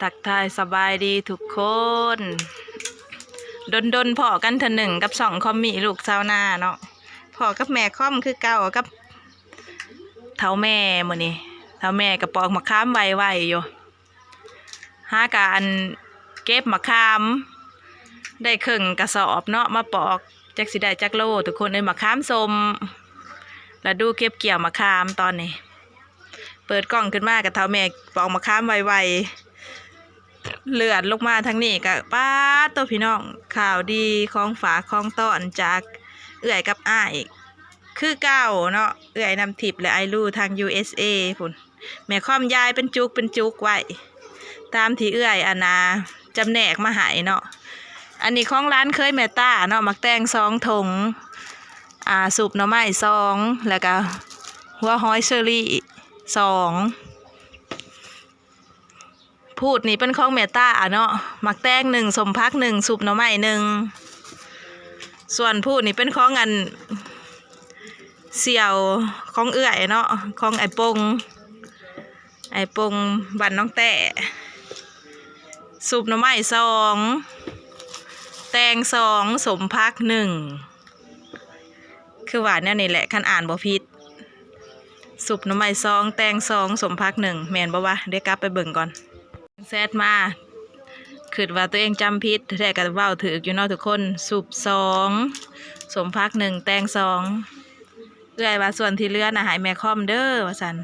ທັກທາຍສະບາຍດີທຸກຄົນ ດົນໆພໍ້ກັນເທື່ອໜຶ່ງກັບຊ່ອງຄອມມີລູກຊາວນາເນາະ. ພໍ້ກັບແມ່ຄອມຄືເກົ່າ ກັບເຖົ້າແມ່ມື້ນີ້. ເຖົ້າແມ່ກໍປອກໝາກຂາມໄວໆຢູ່ ຫາກະອັນເກັບໝາກຂາມໄດ້ເຄິ່ງກະສອບເນາະ ມາປອກ ຈັກຊິໄດ້ຈັກໂລທຸກຄົນເອີຍ. ໝາກຂາມສົ້ມ ລະດູເກັບກ່ຽວໝາກຂາມຕອນນີ້. ເປີດກ້ອງຂຶ້ນມາກະເຖົ້າແມ່ປອກໝາກຂາມໄວໆ ເລື່ອນລົງມາທາງນີ້ກະ ປາດໂຕ ພີ່ນ້ອງ ຂ່າວດີຂອງຝາກຂອງຕ້ອນຈາກເອື້ອຍກັບອ້າຍຄືເກົ່າເນາະ ເອື້ອຍນ້ຳທິບ ແລະ ອ້າຍລູທາງ ຢູເອສເອ ພຸ້ນ. ແມ່ຄອມຢາຍເປັນຈຸກເປັນຈຸກໄວ້ ຕາມທີ່ເອື້ອຍອັນນ່າຈຳແນກມາໃຫ້ເນາະ. ອັນນີ້ຂອງຫຼານເຂີຍແມ່ຕາເນາະ ໝາກແຕງສອງຖົງ ອ່າ ຊຸບໜໍ່ໄມ້ສອງ ແລ້ວກະຫົວຫອຍເຊີຣີສອງ. ພູດນີ້ເປັນຂອງແມ່ຕາເນາະ ໝາກແຕງໜຶ່ງ ສົ້ມຜັກໜຶ່ງ ຊຸບໜໍ່ໄມ້ໜຶ່ງ. ສ່ວນພູດນີ້ເປັນຂອງອັນສ່ຽວຂອງເອື້ອຍເນາະ ຂອງອ້າຍປົງ ອ້າຍປົງບ້ານໜອງແຕ້ ຊຸບໜໍ່ໄມ້ສອງ ແຕງສອງ ສົ້ມຜັກໜຶ່ງ. ຄືວ່າແນວນີ້ແຫຼະ ຄັນອ່ານບໍ່ຜິດ ຊຸບໜໍ່ໄມ້ສອງ ແຕງສອງ ສົ້ມຜັກໜຶ່ງ ແມ່ນບໍ່ວະ? ດຽວກັບໄປເບິ່ງກ່ອນ. ແຊັດມາ ຄິດວ່າຕົວເອງຈຳຜິດ ແທ້ກໍເວົ້າຖືກຢູ່ເນາະທຸກຄົນ. ຊຸບສອງ ສົ້ມຜັກໜຶ່ງ ແຕງສອງ. ເອື້ອຍວ່າສ່ວນທີ່ເຫຼືອນະໃຫ້ແມ່ຄອມເດີ ວ່າຊັ້ນ.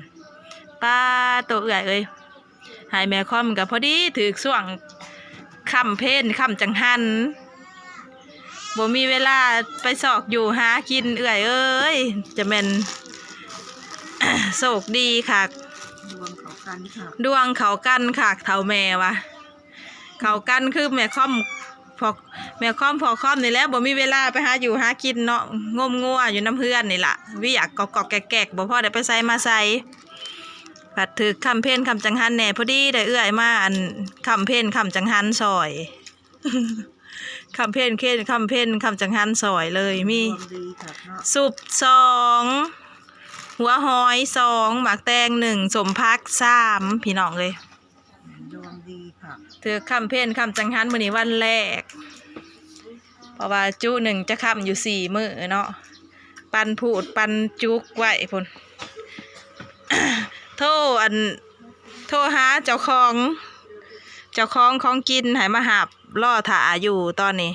ປາໂຕ ເອື້ອຍເອີຍ ໃຫ້ແມ່ຄອມກໍພໍດີຖືກຊ່ວງຄ່ຳເພນຄ່ຳຈັງຫັນ ບໍ່ມີເວລາໄປຊອກຢູ່ຫາກິນ ເອື້ອຍເອີຍ ຈະແມ່ນໂຊກດີຄັກ ດວງເຂົ້າກັນຄັກ ດວງເຂົ້າກັນຄັກ ເຖົ້າແມ່ວ່າ ເຂົ້າກັນຄືແມ່ຄອມ ພໍ່ ແມ່ຄອມພໍ່ຄອມນີ້ແຫຼະ ບໍ່ມີເວລາໄປຫາຢູ່ຫາກິນເນາະ ງົມງົວຢູ່ນຳເຮືອນນີ້ລະ ວຽກກອກໆແກກໆ ບໍ່ພໍໄດ້ໄປໃສມາໃສ. ພັດຖືກຄ່ຳເພນຄ່ຳຈັງຫັນແດ່ ພໍດີໄດ້ເອື້ອຍມາ ອັນ ຄ່ຳເພນຄ່ຳຈັງຫັນຊ່ອຍ ຄ່ຳເພນເຄນ ຄ່ຳເພນຄ່ຳຈັງຫັນຊ່ອຍເລີຍ. ມີ ດວງດີຄັກເນາະ ຊຸບສອງ ຫົວຫອຍສອງ ໝາກແຕງໜຶ່ງ ສົ້ມຜັກສາມ ພີ່ນ້ອງເອີຍ. ດວງດີຄັກ ຖືກຄ່ຳເພນຄ່ຳຈັງຫັນ ມື້ນີ້ວັນແລກ ເພາະວ່າຈຸໜຶ່ງຈະຄ່ຳຢູ່ສີ່ມື້ເນາະ ປັ່ນພູດປັ່ນຈຸກໄວ້ພຸ້ນ. ໂທ ອັນ ໂທຫາເຈົ້າຂອງ ເຈົ້າຂອງຂອງກິນໃຫ້ມາຮັບ ລໍຖ້າຢູ່ຕອນນີ້.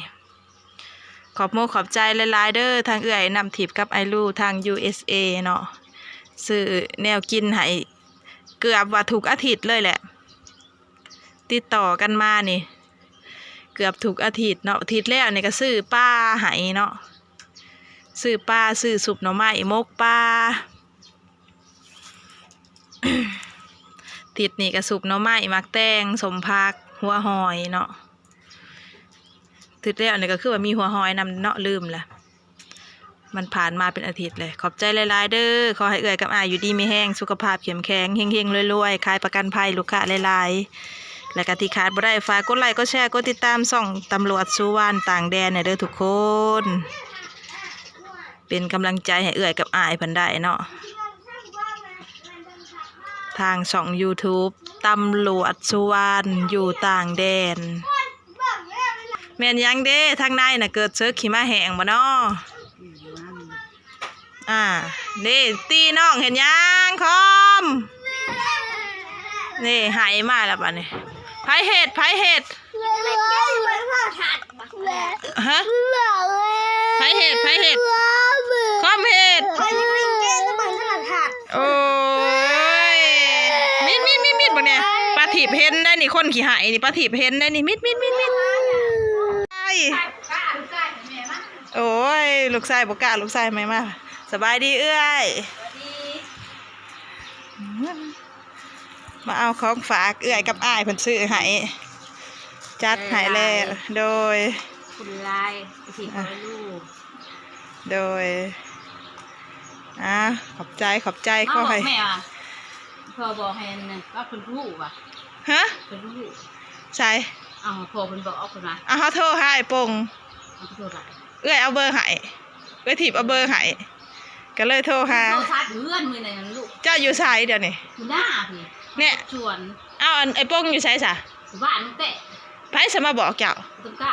ຂອບມົກຂອບໃຈຫຼາຍໆເດີ ທັງເອື້ອຍນ້ຳທິບກັບອ້າຍລູທາງ ຢູເອສເອ ເນາະ ຊື້ແນວກິນໃຫ້ເກືອບວ່າທຸກອາທິດເລີຍແຫຼະ ຕິດຕໍ່ກັນມານີ້ ເກືອບທຸກອາທິດເນາະ. ອາທິດແລ້ວນີ້ກໍຊື້ປາໃຫ້ເນາະ ຊື້ປາ ຊື້ຊຸບໜໍ່ໄມ້ ໝົກປາ. ອາທິດນີ້ກໍຊຸບໜໍ່ໄມ້ ໝາກແຕງ ສົ້ມຜັກ ຫົວຫອຍເນາະ. ອາທິດແລ້ວນີ້ກໍຄືວ່າມີຫົວຫອຍນຳເນາະ ລືມລະ ມັນຜ່ານມາເປັນອາທິດແລ້ວ. ຂອບໃຈຫຼາຍໆເດີ ຂໍໃຫ້ເອື້ອຍກັບອ້າຍຢູ່ດີມີແຮງ ສຸຂະພາບເຂັ້ມແຂງ ເຮັງໆລວຍໆ ຂາຍປະກັນໄພ ລູກຄ້າຫຼາຍໆ. ແລະກະທີ່ຂາດບໍ່ໄດ້ ຝາກກົດໄລ ກົດແຊ ກົດຕິດຕາມຊ່ອງຕຳຫຼວດສູ່ວານຕ່າງແດນແດ່ເດີທຸກຄົນ ເປັນກຳລັງໃຈໃຫ້ເອື້ອຍກັບອ້າຍເພິ່ນໄດ້ເນາະ ທາງຊ່ອງຢູທູບຕຳຫຼວດສູ່ວານຢູ່ຕ່າງແດນ. ແມ່ນຫຍັງເດ້ ທາງໃນນະເກີດເສິກຂີ້ໝ້າແຫ້ງບໍ່ນໍ? ອ່າ ນີ້ ຕີນ້ອງເຮັດຫຍັງຄອມ? ນີ້ ໄຫ້ມາແລ້ວບາດນີ້. ໃຜເຮັດ ໃຜເຮັດ? ຮະ? ໃຜເຮັດ ໃຜເຮັດ? ຄອມເຮັດ. ໂອ້ຍ ມິດໆໆໆ ບາດນີ້ ປາທິບເຫັນໄດ໋ນີ້ ຄົນຂີ້ໄຫ້ນີ້ ປາທິບເຫັນໄດ໋ນີ້ ມິດໆໆໆ. ໂອ້ຍ ລູກຊາຍບໍ່ກ້າ ລູກຊາຍໃໝ່ມາ. ສະບາຍດີເອື້ອຍ ມາເອົາຂອງຝາກເອື້ອຍກັບອ້າຍເພິ່ນຊື້ໃຫ້ ຈັດໃຫ້ແລ້ວ. ໂດຍ ຄຸນລາຍ ທີ່ຂໍລູກ. ໂດຍ ອ່າ ຂອບໃຈ ຂອບໃຈ. ມາ ຂໍໃຫ້ ບອກແມ່ວ່າ ພໍ່ບອກໃຫ້ອັນນັ້ນວ່າເພິ່ນຮູ້ວ່າ ຮະ? ເພິ່ນຮູ້ ໃສ? ເອົາ ພໍ່ເພິ່ນບອກເອົາເພິ່ນວ່າ ເອົາ ເຮົາໂທຫາອ້າຍປົງ ເອົາ ໂທຫາ ເອື້ອຍເອົາເບີໃຫ້ ເອື້ອຍທິບເອົາເບີໃຫ້ ກໍເລີຍໂທຫາ. ໂທສັບເຮືອນມື້ນັ້ນລູກ. ເຈົ້າຢູ່ໃສດຽວນີ້? ຢູ່ໜ້າພີ້ ແນ່ ສວນ. ເອົາ ອັນ ອ້າຍປົງຢູ່ໃສຊະ? ບ້ານແຕ່ ໃຜສະມາບອກເຈົ້າ? ຕົ້ນກ້າ.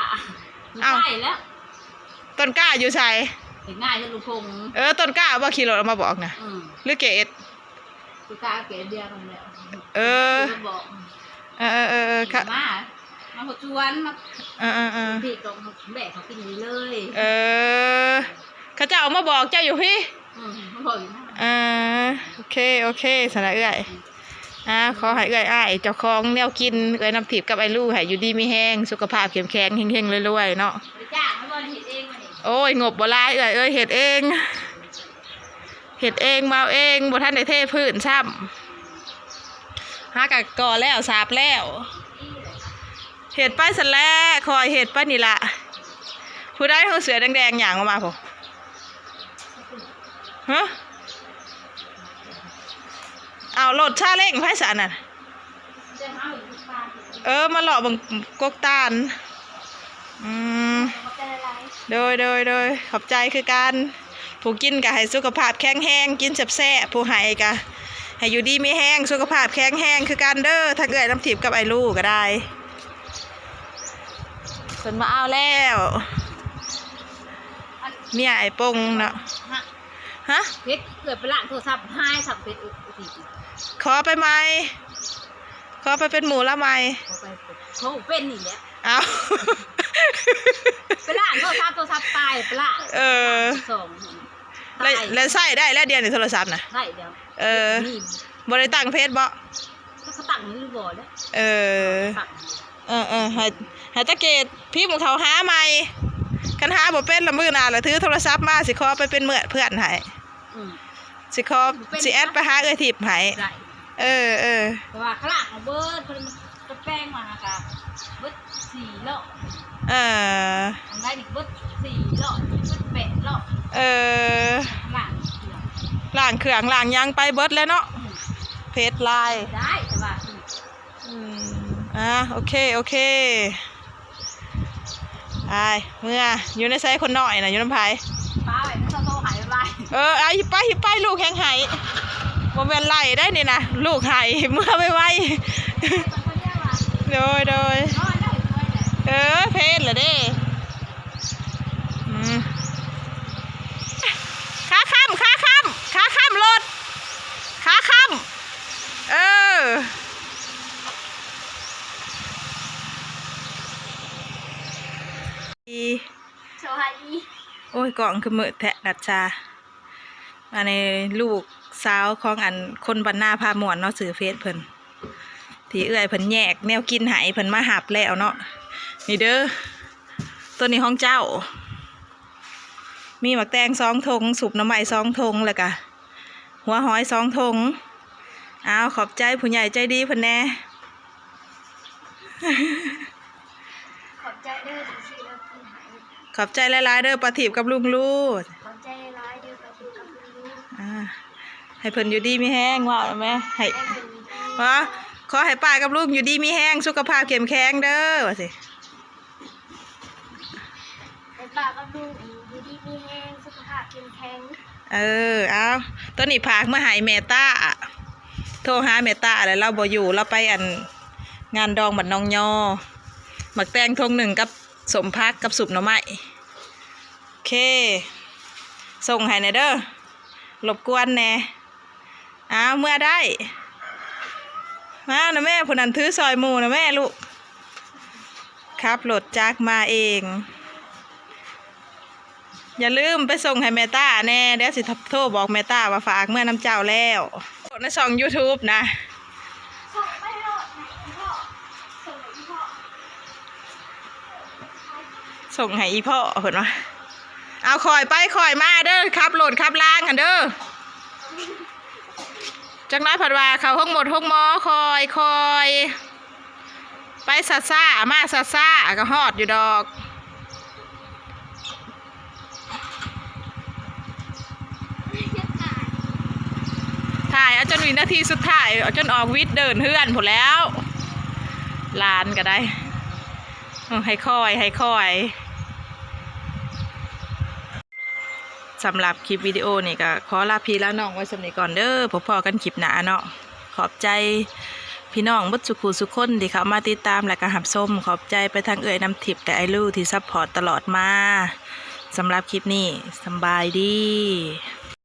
ເອົ້າ ໄປແລ້ວ. ຕົ້ນກ້າຢູ່ໃສ? ເຮັດງານຢູ່ລຸງພົງ. ເອີ ຕົ້ນກ້າບໍ່ຂີ່ລົດອອກມາບອກນະ? ອືມ ຫຼືເກດ? ຄືກະເກດດຽວກັນແຫຼະ. ເອີ ເອີ ເອີ ມາ ມາຫົດສວນ ມາ ເອີ ເອີ ເອີ ພີ່ກໍແບກເຂົາກິນນີ້ເລີຍ. ເອີ ເຂົາເຈົ້າມາບອກເຈົ້າຢູ່ພີ້? ອືມ ມາບອກຢູ່ນະ. ເອີ ໂອເຄ ໂອເຄ ຊັ້ນລະເອື້ອຍ. ອ່າ ຂໍໃຫ້ເອື້ອຍອ້າຍເຈົ້າຂອງແນວກິນ ເອື້ອຍນ້ຳທິບກັບອ້າຍລູ ໃຫ້ຢູ່ດີມີແຮງ ສຸຂະພາບເຂັ້ມແຂງ ເຮັງໆ ລວຍໆ ເນາະ. ໄປຈ້າງມາບໍ່ ເຮັດເອງບໍ່ນີ້? ໂອ້ຍ ງົບບໍ່ຫຼາຍເອື້ອຍເອີຍ ເຮັດເອງ. ເຮັດເອງ ເມົາເອງ ບໍ່ທັນໄດ້ເທພື້ນຊ້ຳ. ຫາກະກໍ່ແລ້ວ ສາບແລ້ວ ເຮັດໄປຊັ້ນແຫຼະ ຄ່ອຍເຮັດໄປນີ້ລະ. ຜູ້ໃດເອົາເສື້ອແດງໆ ຍ່າງອອກມາພຸ້ນ? ຮະ? ເອົາ ລົດຊາເລັງໃຜຊັ້ນນັ້ນ? ເອີ ມາເລາະເບິ່ງກົກຕານ. ອືມ ຂອບໃຈຫຼາຍໆ. ໂດຍ ໂດຍ ໂດຍ ຂອບໃຈຄືກັນ. ຜູ້ກິນກໍໃຫ້ສຸຂະພາບແຂງແຮງ ກິນແຊບໆ ຜູ້ໃຫ້ກໍໃຫ້ຢູ່ດີມີແຮງ ສຸຂະພາບແຂງແຮງຄືກັນເດີ. ທັງເອື້ອຍນ້ຳທິບກັບອ້າຍລູກໍໄດ້ ເພິ່ນມາເອົາແລ້ວ. ເມຍອ້າຍປົງເນາະ. ຮະ? ເພັດ ເອື້ອຍໄປລ້າງໂທລະສັບ ຫາຍສັບເພັດ. ຂໍໄປໃໝ່ ຂໍໄປເປັນໝູ່ລາວໃໝ່. ຂໍໄປ ຂໍເປັນນີ້ແຫຼະ. ເອົ້າ ໄປລ້າງໂທລະສັບ ໂທລະສັບຕາຍ ໄປລ້າງ. ເອີ ສອງ ແລ້ວ ຕາຍ ແລ້ວໃຊ້ໄດ້ແລ້ວດຽວນີ້ໂທລະສັບນະ? ໄດ້ດຽວ. ເອີ ບໍ່ໄດ້ຕັ້ງເພຈບໍ? ຈັກເຂົາຕັ້ງຢູ່ຫຼືບໍ່ແຫຼະ. ເອີ ຕັ້ງ ເອີໆ ໃຫ້ ໃຫ້ຕາເກດພິມເຂົ້າຫາໃໝ່. ຄັນຫາບໍ່ເປັນລະ ມື້ໜ້າລະຖືໂທລະສັບມາ ຊິຂໍໄປເປັນເພື່ອນໃຫ້. ອືມ ຊິຂໍ ຊິແອັດໄປຫາເອື້ອຍທິບໃຫ້. ໄດ້ ເອີໆ ເພາະວ່າຂ້າງຫຼັງເບີດ ເພິ່ນ ເພິ່ນແປງມາຫາກະເບິດສີ່ລ້ອ. ເອີ ທາງໃດນີ້ເບິດສີ່ລ້ອ ເບິດແປດລ້ອ. ເອີ ລ້າງເຄື່ອງ ລ້າງເຄື່ອງ ລ້າງຫຍັງໄປເບິດແລ້ວເນາະ. ອືມ ເພຈຫຼາຍ ໄດ້ ແຕ່ວ່າ ອືມ ອ່າ ໂອເຄ ໂອເຄ. ໄປ ເມືອ ຢູ່ໃນໃສຄົນນ້ອຍນະ? ຢູ່ນຳໃຜ? ປ້າໄວ້ ເຂົາໂທໃຫ້ບາຍບາຍ. ເອີ ໄປ ໄປ ໄປ ລູກແຮງໄຫ້. ບໍ່ແມ່ນໄລ່ໄດ໋ນີ້ນະ ລູກໄຫ້ ເມືອໄວໆ. ໂດຍ ໂດຍ ເອີ ເພນລະເດ້. ອືມ ຂາຄ້ຳ ຂາຄ້ຳ ຂາຄ້ຳລົດ ຂາຄ້ຳ. ເອີ ສະບາຍດີ. ໂອ້ຍ ກ້ອງຄືມືດແທ້ ນັດຊາ. ອັນນີ້ລູກສາວຂອງອັນຄົນບ້ານນາພາມ່ວນເນາະ ຊື່ເຟສເພິ່ນ ທີ່ເອື້ອຍເພິ່ນແຍກແນວກິນໃຫ້ ເພິ່ນມາຮັບແລ້ວເນາະ. ນີ້ເດີ ໂຕນີ້ຂອງເຈົ້າ. ມີໝາກແຕງສອງຖົງ ຊຸບໜໍ່ໄມ້ສອງຖົງ ແລ້ວກະຫົວຫອຍສອງຖົງ. ອ້າວ ຂອບໃຈຜູ້ໃຫຍ່ໃຈດີເພິ່ນແດ່. ຂອບໃຈເດີທີ່ຊື້ແນວກິນໃຫ້. ຂອບໃຈຫຼາຍໆເດີ ປ້າທິບກັບລຸງລູ. ຂອບໃຈຫຼາຍໆເດີ ປ້າທິບກັບລຸງລູ. ອ່າ ໃຫ້ເພິ່ນຢູ່ດີມີແຮງ ເວົ້າແມ່ ໃຫ້ ໃຫ້ເພິ່ນຢູ່ດີມີແຮງ ວ່າ ຂໍໃຫ້ປ້າກັບລຸງຢູ່ດີມີແຮງ ສຸຂະພາບເຂັ້ມແຂງເດີ ວ່າຊິ. ໃຫ້ປ້າກັບລຸງຢູ່ດີມີແຮງ ສຸຂະພາບເຂັ້ມແຂງ. ເອີ ເອົາ ໂຕນີ້ຝາກມາໃຫ້ແມ່ຕາ. ໂທຫາແມ່ຕາແລ້ວ ລາວບໍ່ຢູ່ ລາວໄປອັນງານດອງບ້ານໜອງຍໍ. ໝາກແຕງຖົງໜຶ່ງກັບສົ້ມຜັກກັບຊຸບໜໍ່ໄມ້. ໂອເຄ ສົ່ງໃຫ້ແດ່ເດີ ລົບກວນແດ່. ອ້າວ ເມືອໄດ້ ມານະແມ່ ຜູ້ນັ້ນຖືຊ່ອຍໝູ່ນະແມ່ລູກ. ຂັບລົດຈັກມາເອງ. ຢ່າລືມໄປສົ່ງໃຫ້ແມ່ຕາແດ່ ດຽວຊິໂທບອກແມ່ຕາວ່າຝາກເມືອນຳເຈົ້າແລ້ວ. ໃນຊ່ອງຢູທູບນະ ສົ່ງໃຫ້ອີພໍ່ ເພິ່ນວ່າ. ເອົາ ຄ່ອຍໄປຄ່ອຍມາເດີ ຂັບລົດຂັບລາງຫັ້ນເດີ. ຈັກໜ້ອຍພັດວ່າເຂົ້າໂຮງໝົດໂຮງໝໍ ຄ່ອຍໆ ໄປຊ້າໆ ມາຊ້າໆ ກໍຮອດຢູ່ດອກ. ຖ່າຍເອົາຈົນວິນາທີສຸດທ້າຍ ເອົາຈົນອອກວິດເດີນເຮືອນພຸ້ນແລ້ວ. ຫຼານກໍໄດ້ ເອີ ໃຫ້ຄ່ອຍ ໃຫ້ຄ່ອຍ. ສຳລັບຄລິບວິດີໂອນີ້ກໍຂໍລາພີ່ລານ້ອງໄວ້ສ່ຳນີ້ກ່ອນເດີ. ພົບພໍ້ກັນຄລິບໜ້າເນາະ. ຂອບໃຈ ພີ່ນ້ອງເບິດສູ່ຄູ່ສູ່ຄົນທີ່ເຂົ້າມາຕິດຕາມ ແລະກໍຮັບຊົມ. ຂອບໃຈໄປທາງເອື້ອຍນ້ຳທິບ ແລະ ອ້າຍລູທີ່ຊັບພອດຕະຫຼອດມາ. ສຳລັບຄລິບນີ້ ສຳບາຍດີ.